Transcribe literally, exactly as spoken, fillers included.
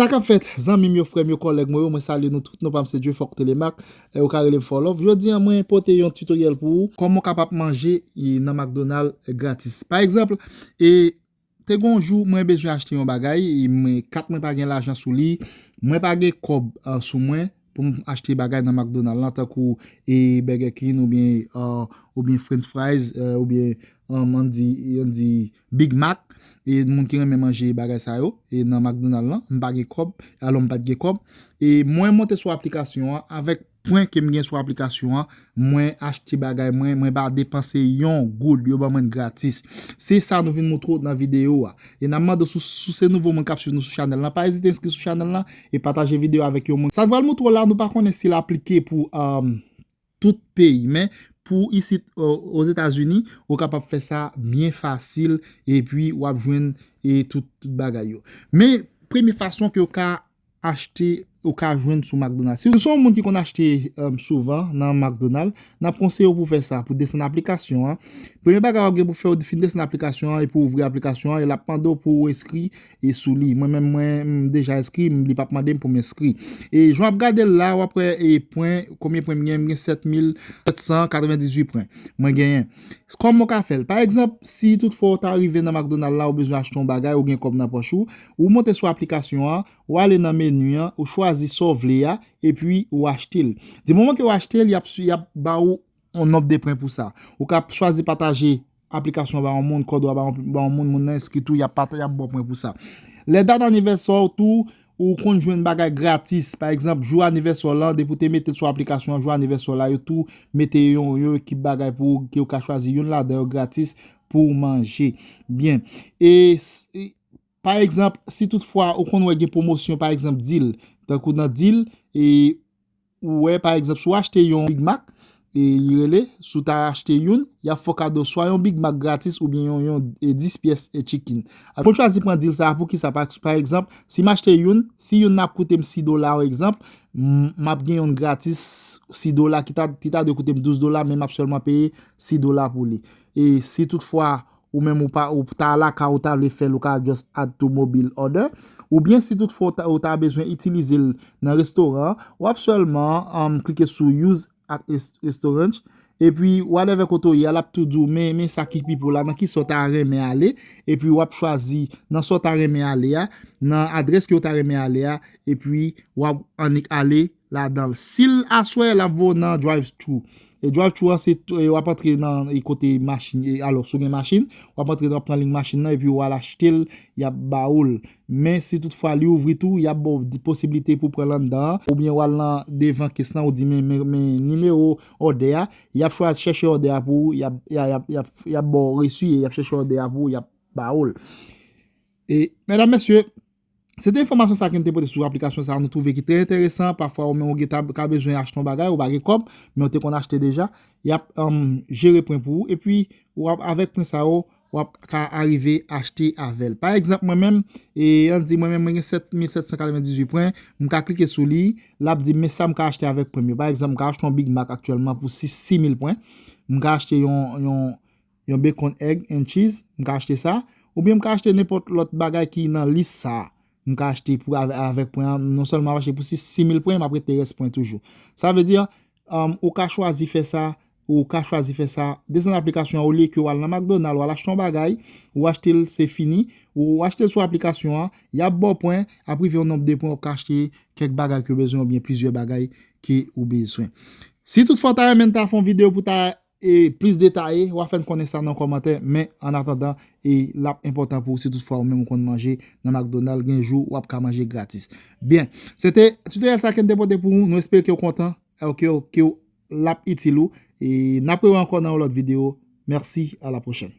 Sa k ap fèt, zanmi m yo, frè m yo, kòlèg mwen yo, mwen salye nou tout, non pa m se Dieufort Telemaque, e ou ka rele m Four Love. Jodi a, mwen pote yon tutoriel pou ou, kòman w kapab manje e, nan McDonald gratis. Pa egzanp, e, te gon jou, mwen bezwen achte yon bagay, e, mwen, kat mwen pa gen lajan sou li, mwen pa gen kòb, a, sou mwen, pou m achte bagay nan McDonald lan, tankou, e, Burger King oubyen, a, oubyen French fries, e, oubyen, a, ann di, ann di Big Mac, e moun ki renmen manje bagay sa yo, e nan McDonald lan, m pa gen kòb, alò m pa t gen kòb, e mwen monte sou aplikasyon an, avèk pwen ke m gen sou aplikasyon an, mwen achte bagay mwen, mwen pa depanse yon goud, yo ban mwen gratis. Se sa nou vin moutre w nan videyo a. E n ap mande w si w se nouvo moun k ap swiv nou sou chanèl lan, pa ezite enskri sou chanèl lan e pataje videyo avèk yon moun. Sa n pral moutre w la, nou pa konnen si l aplike pou, um, tout peyi, men pou isit, o, Ozetazini, ou kapab fè sa byen fasil, epi w ap jwenn, e, tout, tout bagay yo. Men, premye fason ke w ka achte, ou ka jwenn sou McDonald. Si w se yon moun ki konn achte, um, souvan nan McDonald, n ap konseye w pou fè sa, pou desann aplikasyon an. Premye bagay w ap gen pou fè, w fin desann aplikasyon an, epi w ouvri aplikasyon an, e l ap mande w pou w enskri e sou li. Mwen menm, mwen, m deja enskri, m, li p ap mande m pou m enskri. E jan w ap gade l la, w ap wè, e pwen, konbyen pwen m gen, m gen sèt mil sèt san katrevendizuit pwen. Mwen genyen. Kòman w ka fè l? Pa egzanp, si toutfwa w ta rive nan McDonald la, ou bezwen achte yon bagay, ou gen kòb nan pòch ou, ou monte sou aplikasyon an, ou ale nan meni an, ou chwazi sa w vle a, epi ou achte l. Di moman ke w achte l, y ap, y ap ba ou yon nonb de pwen pou sa. Ou ka chwazi pataje aplikasyon ba yon moun, kòd ou a ba yon, ba yon moun, moun nan enskri tou, y ap pata-, y ap ba w pwen pou sa. Lè dat anivèsè w tou, ou konn jwenn bagay gratis. Pa egzanp, jou anivèsè w lan, depi w te mete l sou aplikasyon an, jou anivèsè w la, yo tou mete yon, yon ekip bagay pou ou, ke w ka chwazi youn ladan yo gratis pou w manje. Byen. E, s-, e, pa egzanp, si toutfwa ou konn wè gen pwomosyon, pa egzanp, deal, tankou nan deal, e ou wè, pa egzanp, si w achte yon Big Mac, e li rele, si w ta achte youn, y ap fè w kado swa yon Big Mac gratis oubyen yon, yon, e, dis pyès, e, chicken. Pou chwazi pran deal sa a, poukisa? Pa, pa egzanp, si m achte youn, si youn ap koute m sis dola, egzanp, m, m ap gen youn gratis sis dola, ki ta, ki ta dwe koute m douz dola, men m ap sèlman peye sis dola pou li. E si toutfwa, ou menm ou pa, ou ta lakay ou ta vle fè l, ou ka just add to mobile order. Oubyen si toutfwa ou ta, ou ta bezwen itilize l nan restoran an, w ap sèlman, um, klike sou use at restaurant, epi whatever kote w ye a, l ap tou di w, men, men sa ki pi pou la, nan kisa w ta renmen ale, epi w ap chwazi nan sa w ta renmen ale a, nan adrès ke w ta renmen ale a, epi w ap annik ale ladan l. Si l aswè, l ap voye w nan drive-thru. E drive-thru an, se, e, w ap antre nan, e, kote machin, e, alò, si w gen machin, w ap antre, w ap pran liy machin nan, epi w al achte l, y ap ba ou l. Men si toutfwa li ouvri tou, y ap ba w di posiblite pou w pran l anndan an, oubyen w al nan devan kes lan, ou di, men, men, men nimewo òdè a, y ap chwazi chèche òdè a pou ou, y ap, y a, y ap, y ap, y ap ba w resi, y ap chèche òdè a pou ou, y ap ba ou l. E, medam, mesye, se te enfòmasyon sa ke n te pote sou aplikasyon sa a, nou twouve ki trè enteresan. Pafwa, ou menm ou gen ta, ka bezwen achte yon bagay, ou pa gen kòb, men ou te konn achte deja. Y ap, um, jere pwen pou ou. Epi, w ap, avèk pwen sa yo, w ap ka arive achte avè l. Pa egzanp, mwen menm, e, ann di, mwen menm, mwen gen sèt mil sèt san katrevendizuit pwen, m ka klike sou li, l ap di m, men sa m ka achte avèk pwen m yo. Pa egzanp, m ka achte yon Big Mac aktyèlman pou sis, sis mil pwen. M ka achte yon, yon, yon bacon, egg and cheese, m ka achte sa. Oubyen m ka achte nenpòt lòt bagay ki nan lis sa a. M ka achte pou, avè-, avèk pwen an, non sèlman m ap achte pou sis, sis mil pwen, m ap rete rès pwen toujou. Sa vle di, um, ou ka chwazi fè sa, ou ka chwazi fè sa, desann aplikasyon an, olye ke w al nan McDonald, w al achte yon bagay, ou achte l, se fini, ou achte l sou aplikasyon an, y ap ba w pwen, ap rive yon nonb de pwen, w ap ka achte kèk bagay ke w bezwen, oubyen plizyè bagay ke ou bezwen. Si toutfwa w ta renmen n ta fè yon videyo pou ta e plis detaye, w a fè n konnen sa nan kòmantè, men annatandan, e l ap enpòtan pou ou si toutfwa ou menm ou konn manje nan McDonald, gen jou w ap ka manje gratis. Byen, se te tutoriel sa ke n te pote pou ou, nou espere ke w kontan, e ke w, ke w, l ap itil ou, e n ap rewè ankò nan yon lòt videyo. Mèsi, a la pwochèn.